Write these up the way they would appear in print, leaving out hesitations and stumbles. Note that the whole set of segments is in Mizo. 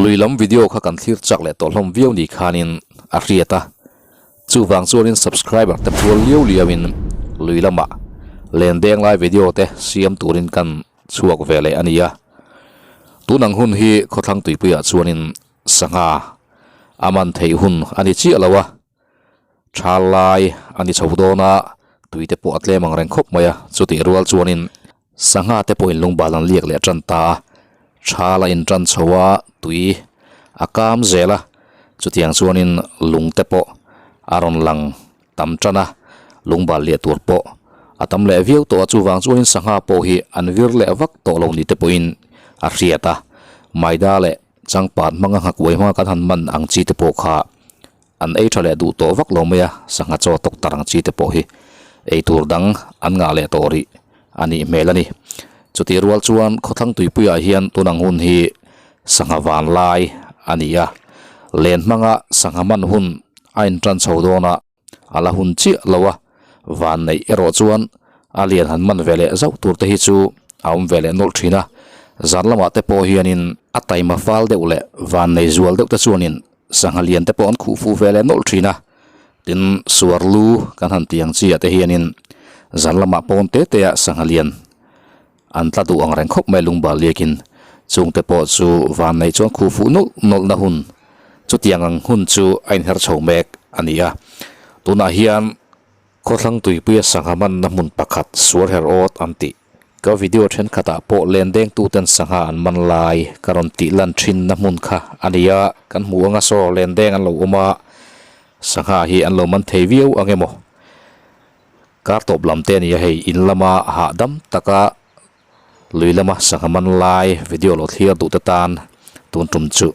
Lui lam video kha kan thlir chak leh tawh hlawm viau ni khanin a hriat a, chuvang chuanin subscriber te pual liau liauin lui lamah len deng lai video te siam turin kan chhuak ve leh a ni a. Tun ang hun hi khawthlang tuipuiah chuanin sangha a man theih hun a ni chiah lo a. Thal lai a ni chho dawn a, tui te pawh a tlem ang reng khawp mai a, chutih rual chuanin sangha te pawhin lungbal an liak leh tan ta a, thal a intan chho a, tui a kam zel a, chutiang chuanin lung te pawh a rawn lang tam tan a, lungbal liah tur pawh a tam leh viau tawh a, chuvang chuanin sangha pawh hi an vir leh vak tawh lo ni te pawhin a hriat a, maida leh changpat hmanga nghakuai hmanga kan han man ang chi te pawh kha An ei tha leh duh tawh vak lo mai a, sangha chaw tawk tar ang chi te pawh hi ei tur dang an ngah leh tawh rih a nih hmel a ni. Chutih rual chuan khawthlang tuipuiah hian tun ang hun hi sangha van lai a ni a, len hmanga sangha man hun a intan chho dawn a, a la hun chiah lo a, van neih erawh chuan a lian han man ve leh zauh tur te hi chu a awm ve leh nawlh thin a, zan lamah te pawh hianin a taima fal deuh leh van nei zual deuh te chuanin Sangha lian te pawh an khuh fuh ve leh nawlh thin a, tin suar lu kan han tih ang chi ah te hianin zan lamah pawn te te ah sangha lian an tla duh ang reng khawp mai lungbal liakin chung te pawh chu van nei chuan khuh fuh nawlh nawlh na hun chutiang ang hun chu a inher chho mek a ni a, tunah hian. Khawthlang tuipuia sangha manna hmun pakhat suar her awt an tih. Ka video thenkhatah pawh lendengtuten sangha an man lai ka rawn tih lan thinna hmun kha a ni a, kan hmuh anga saw lendeng an lo awm a, sangha hi an lo man thei viau ang emaw? Kar tawp lam te a ni a hei, in lama hahdam taka lui lama sangha man lai video lo thlir duh te tan tun tum chu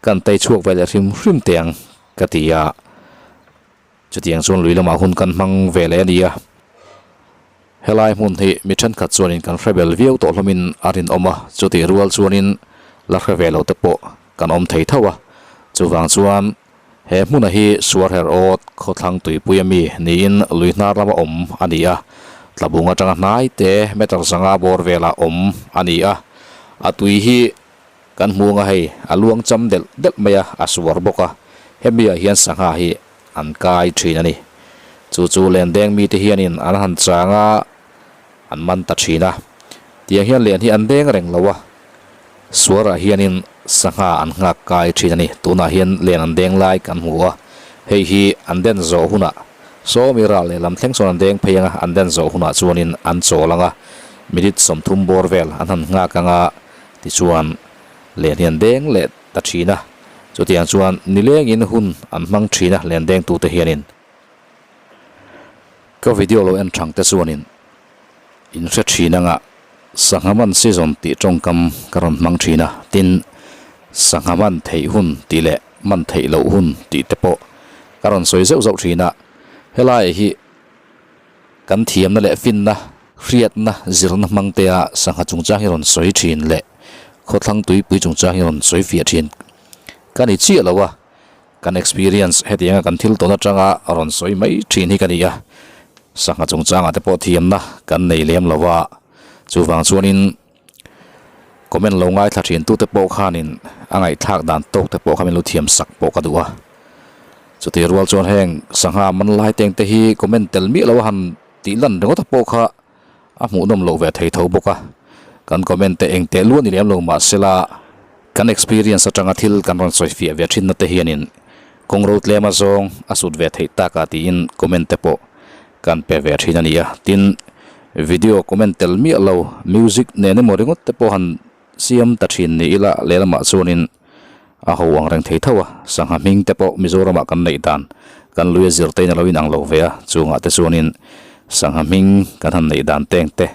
kan tei chhuak ve leh hrim hrim teh ang ka ti a. Chutiang chuan lui lamah hun kan hmang ve leh a ni a, helai hmun hi mi thenkhat chuanin kan hre bel viau tawh hlawmin a rinawm a, chutih rual chuanin la hre ve lo te pawh kan awm thei tho a, chuvang chuan he hmuna hi Suarher Awt khawthlang tuipui ami niin lui hnar lama awm a ni a, tlabung atanga hnai te meter zanga bawr velah awm a ni a, a tui hi kan hmu anga hei a luang cham delh delh mai a, a suar bawk a, hemi ah hian sangha hi an kai thin a ni. Chu chu lendeng mite hianin an han chang a, an man ta thin a. Tiang hian len hi an deng reng lo a, suarah hianin sangha an nghak kai thin a ni. Tunah hian len an deng lai kan hmu a, hei hi an den zawh hunah sawmi ral lehlam thleng chuan an deng phei ang a, an den zawh hunah chuanin an chawl ang a, minute 30 bawr vel an han nghak ang a, tichuan len hi an deng leh ta thin a, chutiang chuan nilengin hun an hmang thin a lendengtute hianin. Ka video lo en thang te chuanin in hre thin anga sangha man season tih tawngkam ka rawn hmang thin a, tin sangha man theih hun tih leh man theih loh hun tih te pawh ka rawn sawi zeuh zauh thin a, helai hi kan thiamna leh finna, hriatna, zirna hmang tea sangha chungchang hi rawn sawi thin leh khawthlang tuipui chungchang hi rawn sawi fiah thin ka ni chiah lo a, kan experience hetianga kan thil tawn atanga rawn sawi mai thin hi ka ni a, sangha chungchangah te pawh thiamna kan nei lem lo a, chuvang chuanin comment lo ngaithla thin tute pawh khanin a ngaihthlak dan tawk te pawh kha min lo thiam sak pawh ka duh a, chutih rual chuan heng sangha man lai teng te hi comment tel miah lo a han tih lan ringawt a pawh kha a hmuhnawm loh ve thei tho bawk a, kan comment te eng teh luah ni lem lo mahsela kan experience atanga thil kan rawn sawi fiah ve thin na te hianin kawng ro tlem a zawng a sut ve theih tak a tiin comment te pawh kan pe ve thin a ni a, tin video comment tel miah lo music nen emaw ringawt te pawh han siam ta thin ni ila lehlamah chuanin a ho ang reng thei tho a, sangha hming te pawh Mizoramah kan neih dan kan lui a zir tein a lo inang lo ve a, chungah te chuanin sangha hming kan han neih dan teng te,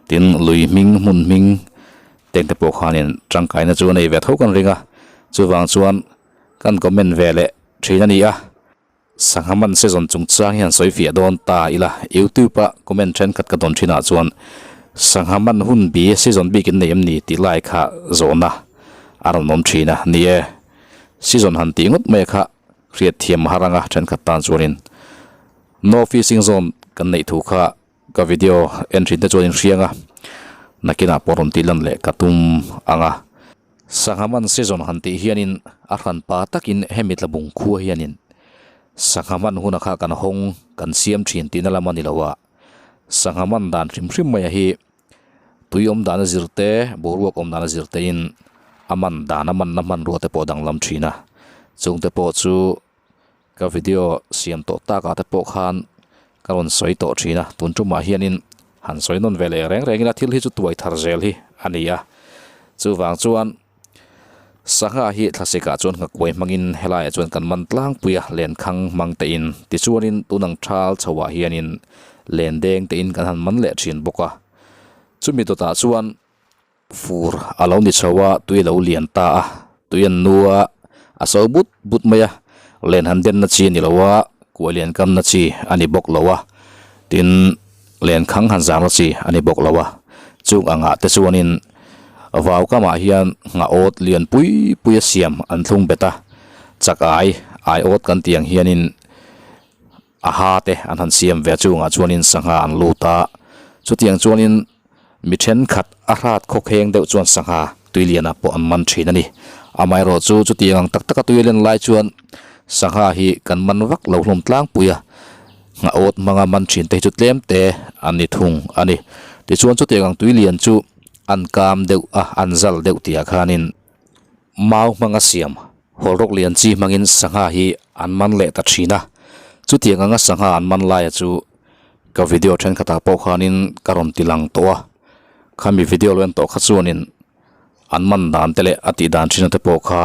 tin lui hming hmun hming teng te pawh khanin tangkaina chu a nei ve tho kan ring a, chuvang chuan kan comment ve leh thin a ni a. Sangha man season chungchang hian sawi fiah dawn ta ila, YouTube a comment thenkhat ka dawn thinah chuan Sangha man hun bi season bik in nei em ni tih lai kha zawhna a rawn awm thin a, ni e, season han tih ngawt mai kha hriat thiam har anga thenkhat tan chuanin No fishing zone kan neih thu kha Ka video en thin te chuan in hriang a, nakinah pawh rawn tih lan leh ka tum ang a. Sangha man season han tih hianin a hranpa takin hemi tlabung khua hianin sangha man huna kha kan hawng kan siam thin tihna lam a ni lo a, sangha man dan hrim hrim maia hi tui awm dana zir te, boruak awm dana zir tein a man dan a manna hmanrua te pawh a danglam thin a, chungte pawh chu Ka video siam tawh takah te pawh khan ka rawn sawi tawh thin a, tun tumah hianin han sawi nawn ve leh reng reng ila thil hi chu tuai thar zel hi a ni a. Chuvang chuan sangha hi thlasikah chuan nghakuai hmangin helaiah chuan kan man tlangpui a, lenkhang hmang tein tichuanin tun ang thal chhoah hianin lendeng tein kan han man leh thin bawk a. Chumi dawtah chuan. Fur a lo ni chho a, tui a lo lian ta a, tui an nu a, a so but but mai a, len han denna chi a ni lo a, kuai lian kamna chi a ni bawk lo a, tin len khang han zangna chi a ni bawk lo a, chung angah te chuanin vau kamah hian nghah awt lian pui pui a siam an thlung bet a, chak ai ai awt kan tih ang hianin a ha te an han siam ve a chungah chuanin sangha an lut a chutiang chuanin mi thenkhat a hrat khawkheng deuh chuan sangha tui lianah pawh an man thin a ni amaherawh chu chutiang ang tak taka tui a len lai chuan sangha hi kan man vak lo hlawm tlangpui a nghah awt hmanga man thin te hi chu tlem te an ni thung a ni tichuan chutiang ang tui lian chu an kam deuh a an zal deuh tih ah khanin Mau hmanga siam, hawlrawk lian chi hmangin sangha hi an man leh ta thin a. Chutiang anga sangha an man laia chu ka video thenkhatah pawh khanin ka rawn ti lang tawh a. Khami video lo en tawh kha chuanin an man dan te leh a tih dan thin te pawh kha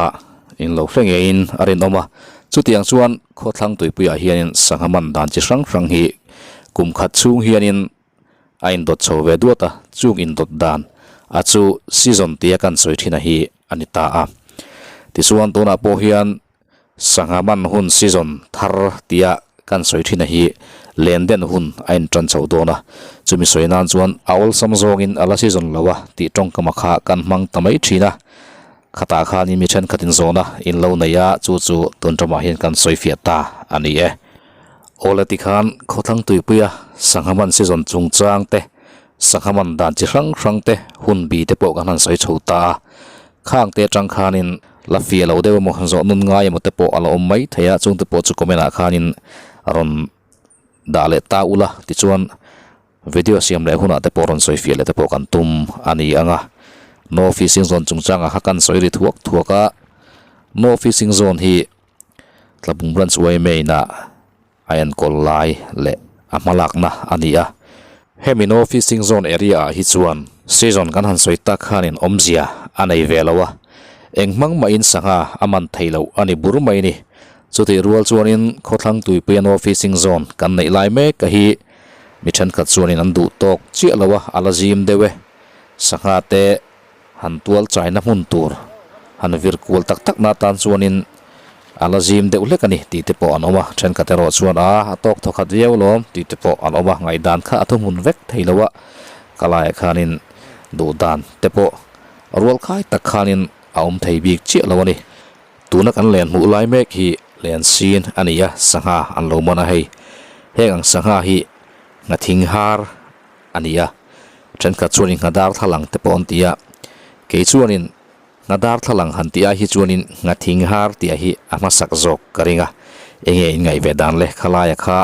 in lo hre ngeiin a rinawm a. Chutiang chuan khawthlang tuipuiah hianin sangha man dan chi hrang hrang hi kum khat chhung hianin a indawt chho ve duat a, chung indawt dan a chu season tia kan sawi thin a hi a ni ta a. Tichuan tunah pawh hian sangha man hun season thar tia kan sawi thin a hi len den hun a intan chho dawn a, chumi sawi nan chuan a awlsam zawngin a la season lo a tih tawngkam a kha kan hmang ta mai thin a, khatah khanin mi thenkhat inzawna in lo nei a, chu chu tun ṭamah hian kan sawi fiah ta a ni e. Awle tikhan khawthlang tuipuia sangha man season chungchang te, sangha man dan chi hrang hrang te, hun bi te pawh kan han sawi chho ta a. Khang te atang khanin la fia lo deuh emaw, zawh nun ngai emaw te pawh a la awm mai thei a, chung te pawh chu comment ah khanin rawn dah leh ta ula tichuan video siam leh hunah te pawh rawn sawi fiah leh te pawh kan tum a ni ang a. No fishing zone chungchangah kha kan sawi ri thuak thuak a, no fishing zone hi Tlabung Branch yma ina a enkawl lai leh a hmalakna a ni a. Hemi No Fishing Zone area ah hi chuan season kan han sawi tak khanin awmzia a nei ve lo a, eng hmang mahin sangha a man thei loh a ni bur mai ni. Chutih rual chuanin khawthlang tuipuia No Fishing Zone kan neih lai mek a hi mi thenkhat chuanin an duh tawk chiah lo a, a la zim deuh e. Sangha te Han tual chaina hmun tur han vir kual tak tak na tan chuanin a la zim deuh hlek a ni tih te pawh an awm a, thenkhat erawh chuan a a tawk thaw khat viau lawm tih te pawh an awm a, ngaihdan kha a thuhmun vek thei lo a, ka laiah khanin duh dan te pawh rual khai tak khanin a awm thei bik chiah lo a ni. Tuna kan len hmuh lai mek hi len sin a ni a, sangha an lo man a hei, heng ang sangha hi nghathing har a ni a, thenkhat chuanin ngha darthlalang te pawh an ti a, kei chuanin ngha darthlalang han tih ai hi chuanin ngha thing har tih hi a hmasak zawk ka ring a, enge in ngaih ve dan le khalaia kha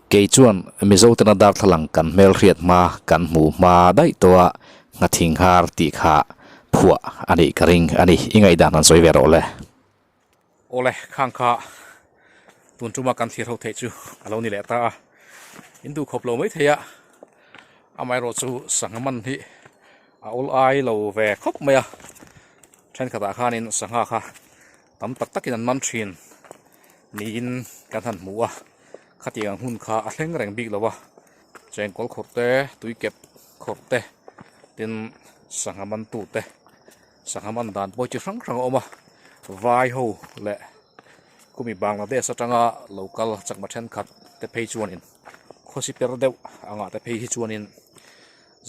kei chuan Mizo tena darthlalang kan hmelhriat hma kan hmuh hma daih tawh a ngha thing har tih kha phuah a nih ka ring a ni, i ngaihdan han sawi ve rawh le. Awle, khang kha tun tuma kan thlir ho theih chu a lo ni leh ta a, in duh khawp lo mai thei a, amaherawh chu sangha man hi a awl ai lo ve khawp mai a, thenkhatah khanin sangha kha tam tak takin an man thin niin kan han hmu a, khatiang ang hun kha a thleng reng bik lo a, chengkawl khawrh te, tuikep khawrh te, tin sangha man tu te. Sangha man dan pawh chi hrang hrang a awm a, vai ho leh khumi Bangladesh atanga lo kal chakma thenkhat te phei chuanin khawsi per deuh angah te phei hi chuanin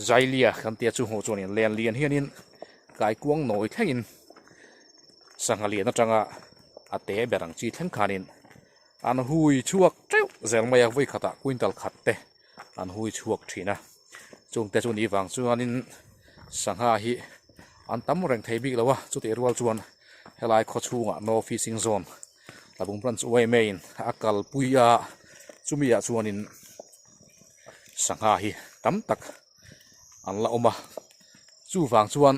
Jailia kan tia chu hmuh chuanin len lian hianin kaikuang nawi thlengin sangha lian atanga a te ber ang chi thleng khanin an hui chhuak teuh zel mai a, vawi khatah quintal khat te an hui chhuak thin a, chungte chu ni vang chuanin sangha hi. An tam reng thei bik lo a, chutih rual chuan helai khaw chhungah no fishing zone Tlabung branch yma in a kalpui a, chumi ah chuanin sangha hi tam tak an la awm a, chuvang chuan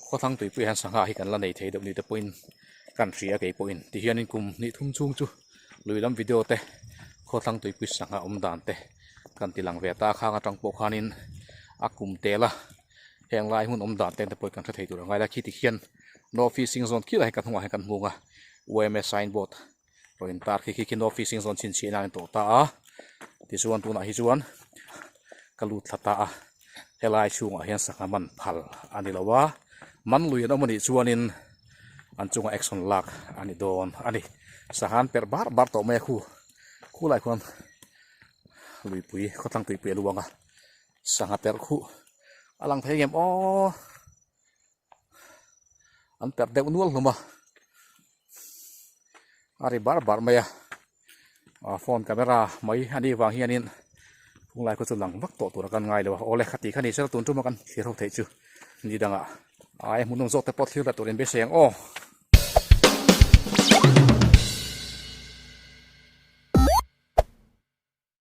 khawthlang tuipui ah hian sangha hi kan la nei thei deuh ni te pawhin kan hria kei pawhin tihianin kum hnih thum chhung chu lui lam video te khawthlang tuipui sangha awm dan te kan ti lang ve ta a khang atang pawh khanin a kum tel a. Heng lai hmun awm dan te pawh kan hre thei tur a ngai la khi tikhian no fishing zone khi lai kan hnungah hian kan hmung a yma signboard rawn in tar khi khi khi no fishing zone chhinchhiah nan a tawh ta a tichuan tunah hi chuan ka lut thla ta a helai chhungah hian sangha man phal a ni lo a man lui an awm a nih chuanin an chungah action lak a ni dawn a ni sangha an perh bar bar tawh mai a khu khulai khuan luipui khawthlang tuipui a luang a. Sangha perh khuh a lang thei ngem aw an perh deuh nual hlawm a a ri bar bar mai a ah phone camera mai a nih vang hianin khung lai khaw chu lang vak tawh tur a kan ngai lo a awle khati kha ni sela tun tuma kan thlir ho theih chu ni dangah ai hmuhnawm zawk te pawh thlir la turin beisei ang aw.